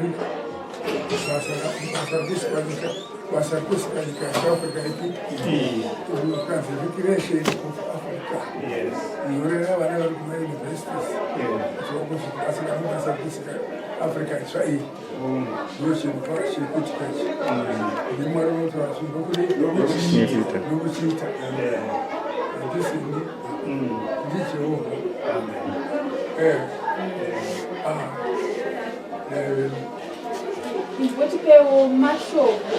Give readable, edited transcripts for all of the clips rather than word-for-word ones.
nyika basa rekusika nyika basa rekusika nyika yeAfrica ipi kanzi recreation of Africa nyorera vana vari kumauniversities kuti basa rekusika Africa itsva iyi ndo chinhu chiri kuitika ichi ndimwari unotaura zvinhu nokuchiita handisini ndijehovha. Imbotipewo mashoko.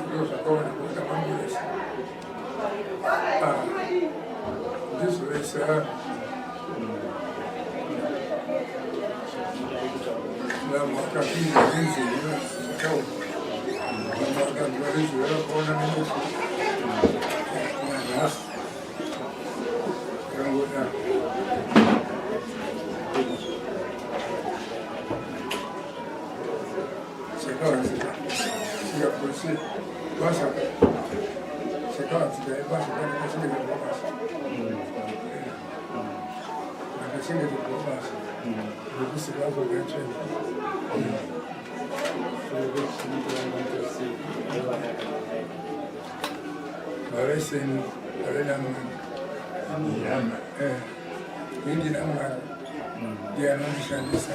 Ndozvakaona kuita kwangu vese ndizvo vese. Vamwe vakapinda nenzeve zvataura, vamwe vakanzwa nenzeve vakaona nemeso nanhasi zvakangodaro. Chakavanzika singakose basa, chakavanzika ibasa rakachengetedzwa basa, rakachengetedzwa basa rekusika Africa tsvene. Vaveseni vave namwari, indina Mwari ndiye anondishandisa.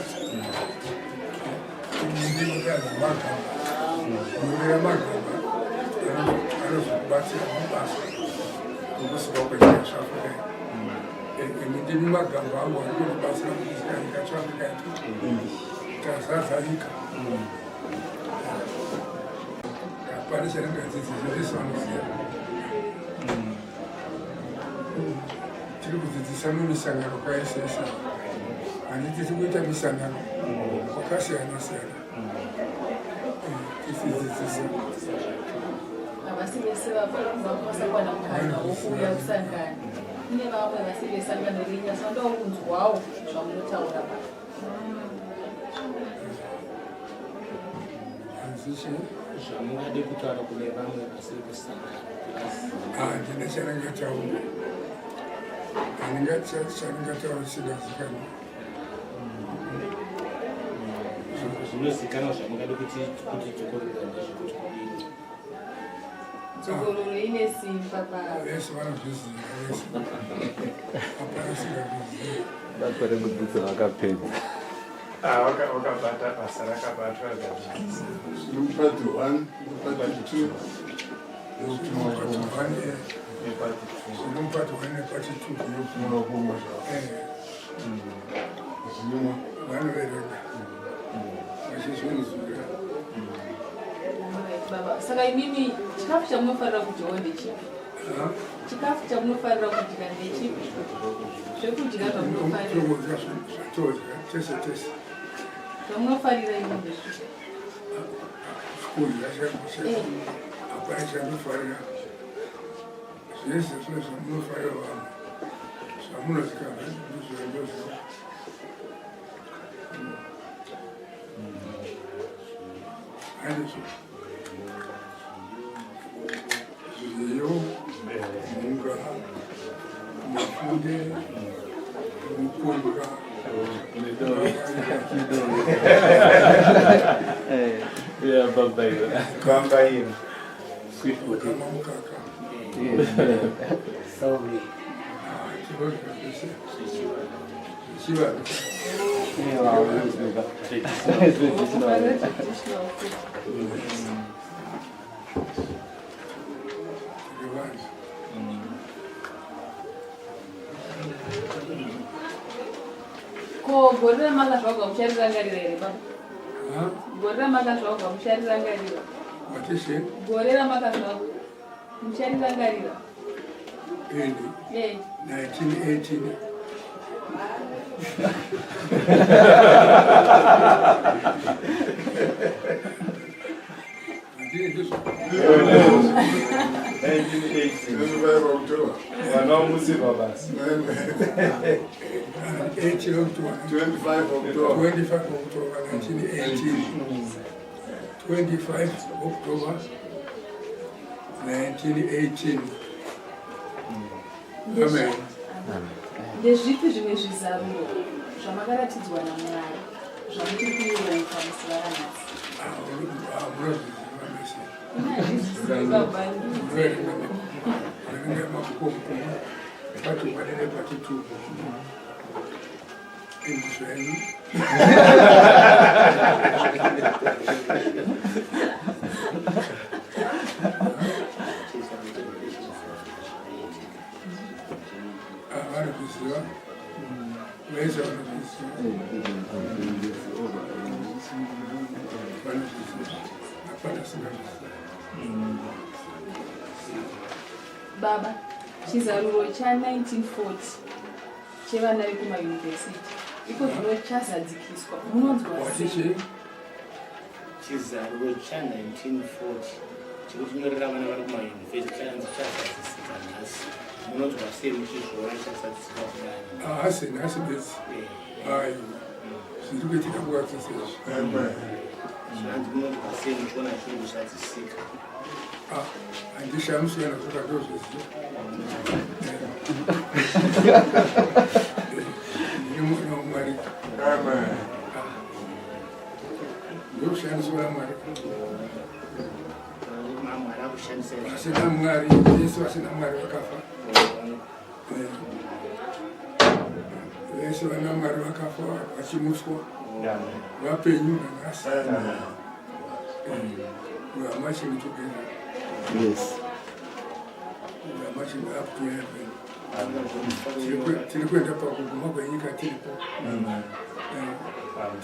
Ndinotaura magamba, norera magamba anozokubatsira mubasa nokusika kwenyika zvaAfrica. Imi ndimi magamba angu ari kundibatsira mukusika nyika zvaAfrica yetu tazadza nyika. Hapana chandingadzidzisa, vese vanoziva. Tiri kudzidzisa mumisangano kwaisesa, handiti? Tiri kuita misangano kwakasiyana siyana tichidzidzisa. Havasi vese vasakwana mukana wokuuya kusangana. Kune vamwe vasiri vesangano renyu asi vanodawo kunzwawo zvamunotaura pa. Hanzichi? Zvamungade kutaura kune vamwe vasiri kusangana. Handina chandingataura, handingati chandingataura chisingazikanwa. Zvinozikanwa zvamungade kuti dzokorora ndezvekuti kudini? Dzokororo ine simba pa. Vese vanozviziva, vese, hapana asingazvizivi. Basa rekudzidza vakapedza. Wakabata basa rakabatwa rikadzidzisa. Part 1, part 2. Part 1. Nepart 2. Zvino part 1 nepart 2. Munokumwa zvimwa. Vanoverenga vachizvinzwira. Baba, saka imimi chikafu chamunofarira kudyawo ndechipi? Chikafu chamunofarira kudya ndechipi, zvekudya zvamunofarira? Todya zvatodya tese tese. Zvamunofarira imi ndezvipi? Kudya chako, hapana chandofarira. Zvese zvino zvamunofarira vamwe zvamunozika ndizvo ndozvo. Handizvo zviyo, mhunga, mafunde, mupunga. Yeah, bambairo. Bambairo. Sweet potato. Kama mukaka. Sorry. Tinodya zvese zvichivanhu. Munofarira traditional food? Tiri vanhu. Ko gore ramakazvarwa mucharirangarira here, baba? Ha? Gore ramakazvarwa mucharirangarira? Watishe? Gore ramakazvarwa mucharirangarira? Ini? Eh. 1918. Handii ndizvo? 1918. October. Vana vamusirwa basi. 18 October. 25 October. 25 October 1918. 25 October 1918. Amen. Ndezvipi zvimwe zvizaruro zvamakaratidzwa naMwari? Zvamuchiri kuyeuka musi varanhasi. Munozviziva mese. Inazvizivi baba. Verenga mabhuku omukuru pati 1 nepati 2 Indizvenyu. Vanozviziva vese, vanozviziva, vanozviziva, hapana asingazviziva. Baba, chizaruro cha1940 chevana vekumayunivhesiti iko zvino chazadzikiswa, munonzwa sei? Wachichi? Chizaruro cha1940 chekutinyorera vana vari kumayunivhesiti chanzi chazadzisika nhasi. Munonzwa sei muchizviona chazadzisika kudani? Haasi nhasi bedzi. Aiwa, zviri kuitika nguva dzose izvi. Zvanzi munonzwa sei muchiona chiri kuzadzisika? Handishamiswe nazvo, kandozviziva. Ndiri mwana waMwari. Ndokushandiswa naMwari. Mwari akushandisa. Vasina Mwari, vese vasina Mwari vakafa. Vese vana Mwari vakafa vachimutswa vapenyu nanhasi. We are marching together. We are marching up to heaven. Tiri kuenda pakuguma kwenyika tiripo.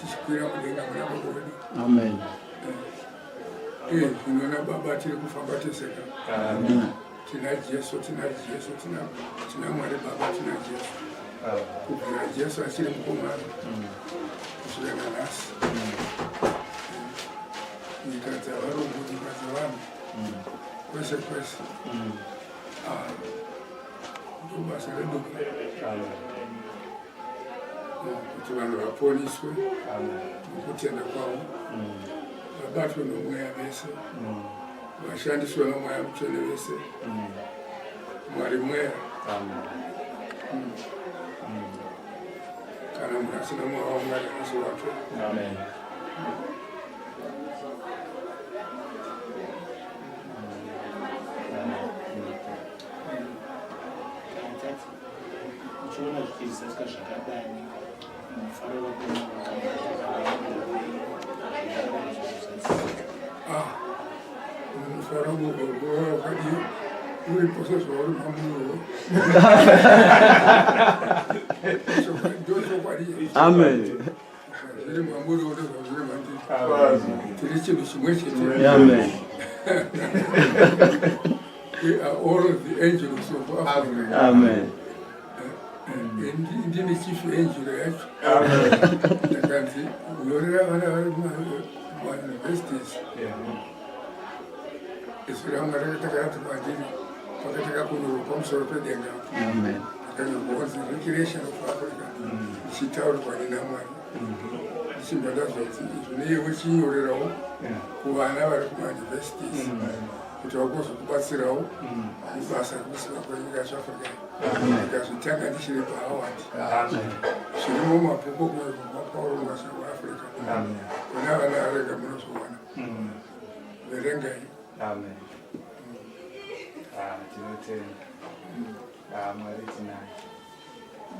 Tichikwira mudenga muna Baba wedu. Amen. Zvino nababa tiri kufamba teseka. Tina Jesu, tina Jesu, tina Mwari Baba, tina Jesu. Kubvira Jesu achiri mukomana kusvika nanhasi. Nyika dzavarungu, nyika dzavanhu, kwese kwese. Ah, ndobasa redu kuti vanhu vaponiswe mukutenda kwavo, vabatwe nomweya vese, vashandiswe nomweya mutsvene vese. Mwari mweya. Kana munhu asina mweya waMwari, haasi wake. Amen. Tati uchiona zvichizadzisika zvakadani, mufaro wako zvisika? Ah, mufaro wakadii uripo sezvauri mamunowo. Ndochokwadi. Amen. Zviri mamuriwo ndozvazviri mandiri, tiri chinhu chimwe chete. Amen. We are all the angels of Africa. Amen. Ndini chief angel yacho. Ndakanzi nyorera vana vari kumauniversities. Izwi raMwari rakati kwandiri pakatanga kunyorwa pamusoro pedenga, Amen. pakanyorwa kunzi Recreation of Africa, ichitaurirwa ninaMwari. Ndichibva ndazoti izvo neiwe chinyorerawo kuvana vari kumauniversities kuti vagozokubatsirawo mubasa rekusiva kwenyika yeAfrica. Ndikazvitanga ndichiri paHoward. Zvirimo mumabhuku okunyorwa kwaPaul Mwazha weAfrica. Kune vana arega munozowana, verengai. Amen. Ah, tinotenda. Ah, Mwari tinaye.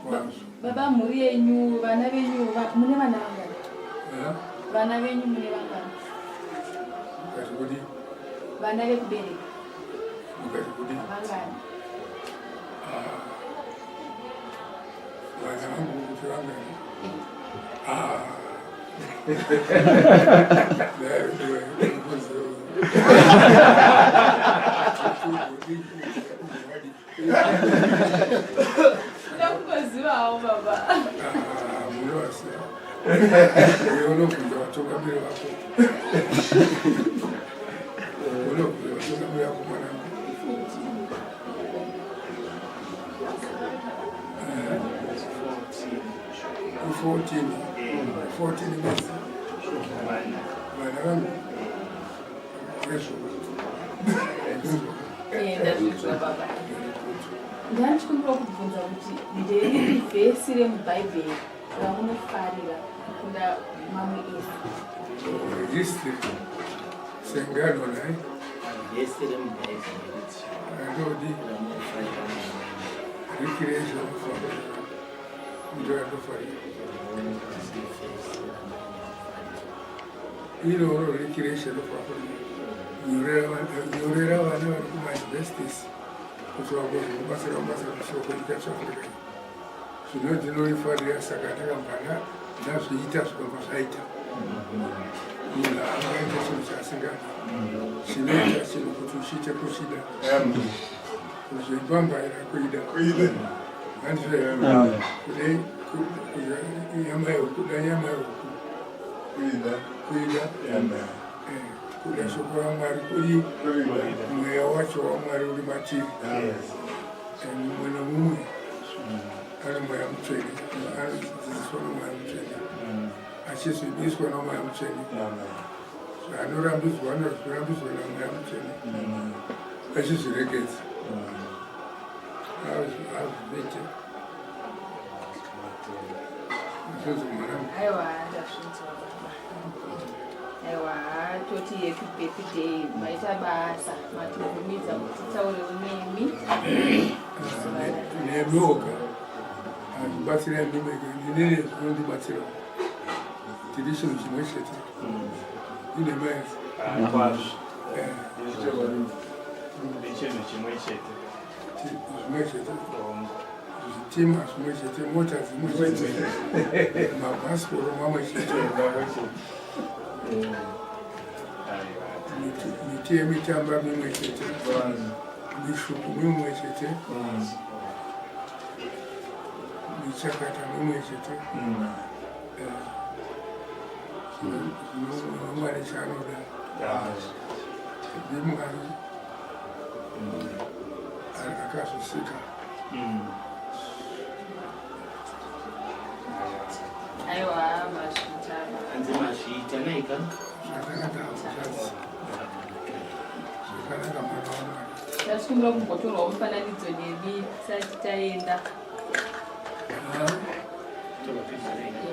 Kwazvo. Baba, mhuri yenyu, vana venyu, mune vana vangani? Eh? Vana venyu mune vangani? Ukati kudi? Vana vekubereka. Ukati kudi? Vangani? Ah. Vana vangu kuti vangani? Ah. Ndiwe, ndiwe, ndiwe. Kuda kungozivawo, baba. Ah, munovasiya. Iwe unobvunza vatungamiri vako. Unobvunza vatungamiri vako, mwanangu. 14, 14 basi. Vana vangu vezvo. Ndazvinzwa, baba. Ndanichikumbira kubvunza kuti nderipi vhesi remubhaibheri. ramunofarira kukunda mamwe ese? History sengano nai. Vhesi remubhaibheri. Randodi. Ramunofarira. Recreation of Africa ndo randofarira iroro, recreation of Africa. Nyorera vana vari kumauniversities kuti vagozokubatsira kubasa kushoko nyika yeSouth. Zvino ndinorifarira, saka ndakabva ndazviita, zvikabva zvaita. Munhu angaita chinhu chaasingadi. Chinoita chinhu kuti uchiite kuchida, kuzvembambaira kuida, handizvo? Kude nyama yehuku, kuda nyama yehuku. Kuida. Kuida. Kuda shoko raMwari kuri mweya wacho waMwari uri matiri. Mumwe nomumwe ane Mweya Mutsvene, anodzidziswa noMweya Mutsvene, achizvibiswa noMweya Mutsvene. Zvaanorambidzwa anozvirambidzwa naMweya Mutsvene, achizviregedza, azviite izvozvo, mwanangu. Aiwa, ndazvinzwa baba. Aiwa, toti happy birthday. Maita basa, matibvumidza kuti titaurewo nemi. Nemioga hazvibatsira ndimeke, ndinene zvinondibatsirawo. Tiri chinhu chimwe chete, ine maezi. Kwazvo, ndechinhu chimwe chete. Zvimwe chete, zvitima zvimwe chete, mota dzimwe chete, mabhasikoro mamwe chete. Miti yemitamba mimwe chete, mishuku mimwe chete, michakata mimwe chete. Zvino Mwari chaanoda ndiMwari akazvisika. Aiwa, mazvita. Hanzi mazviita naika. Zvakanaka, hazvadzi zvakanaka, mwana waMwari. Tachikumbira kumbotorwawo mufananidzo nemi tisati taenda. Ah. Torwa picture naika.